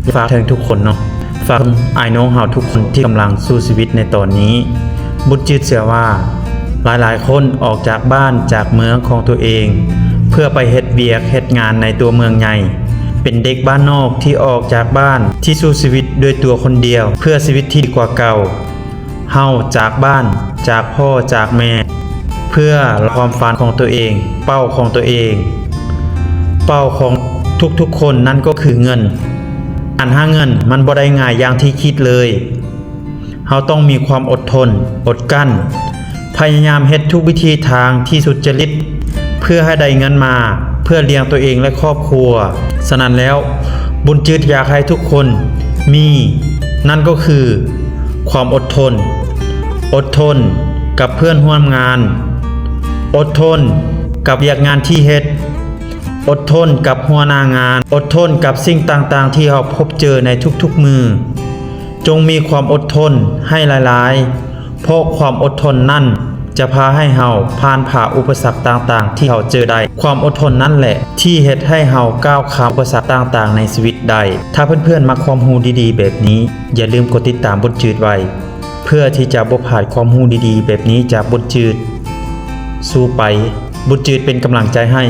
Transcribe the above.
ຢາກຝາກເຖິງທຸກຄົນເນາະ, ຝາກອ້າຍນ້ອງເຮົາທຸກຄົນທີ່ກຳລັງສູ້ຊີວິດໃນຕອນນີ້. ບຸດຈືດເຊື່ອວ່າ ຫຼາຍໆຄົນອອກຈາກບ້ານຈາກເມືອງຂອງຕົວເອງ ເພື່ອໄປເຮັດວຽກເຮັດງານໃນຕົວເມືອງໃຫຍ່, ເປັນເດັກບ້ານນອກທີ່ອອກຈາກບ້ານ ທີ່ສູ້ຊີວິດດ້ວຍຕົວຄົນດຽວ ເພື່ອຊີວິດທີ່ດີກວ່າເກົ່າ. ເຮົາຈາກບ້ານ, ຈາກພໍ່, ຈາກແມ່ ເພື່ອຄວາມຝັນຂອງຕົວເອງ, ເປົ້າຂອງຕົວເອງ. ເປົ້າຂອງທຸກໆຄົນນັ້ນກໍຄືເງິນ. ການຫາເງິນມັນບໍ່ໄດ້ງ່າຍຢ່າງທີ່ຄິດເລີຍ. ເຮົາຕ້ອງມີຄວາມອົດທົນ, ອົດກັ້ນ, ພະຍາຍາມເຮັດທຸກວິທີທາງທີ່ສຸດຈະລິດ ເພື່ອໃຫ້ໄດ້ເງິນມາ ເພື່ອລ້ຽງຕົວເອງ ແລະ ຄອບຄົວ. ສະນັ້ນແລ້ວ, ບຸນຈືດຢາກໃຫ້ທຸກຄົນມີ, ນັ້ນກໍຄື ຄວາມອົດທົນ. ອົດທົນກັບເພື່ອນຮ່ວມງານ. ອົດທົນກັບວຽກງານທີ່ເຮັດ. ອົດທົນກັບຫົວໜ້າງານ. ອົດທົນກັບສິ່ງຕ່າງໆທີ່ເຮົາພົບເຈີໃນທຸກໆມື້. ຈົ່ງມີຄວາມອົດທົນໃຫ້ຫຼາຍໆ, ເພາະຄວາມອົດທົນນັ້ນຈະພາໃຫ້ເຮົາຜ່ານຜ່າອຸປະສັກຕ່າງໆທີ່ເຮົາເຈີໄດ້. ຄວາມອົດທົນນັ້ນແຫຼະທີ່ເຮັດໃຫ້ເຮົາກ້າວຂ້າມອຸປະສັກຕ່າງໆໃນຊີວິດໄດ້. ຖ້າເພື່ອນໆມັກຄວາມຮູ້ດີໆແບບນີ້, ຢ່າລືມກົດຕິດຕາມບຸນຈືດໄວ້ ເພື່ອທີ່ຈະບໍ່ພາດຄວາມຮູ້ດີໆແບບນີ້ຈາກບຸນຈືດ. ສູ້ໄປ, ບຸນຈືດເປັນກຳລັງໃຈໃຫ້.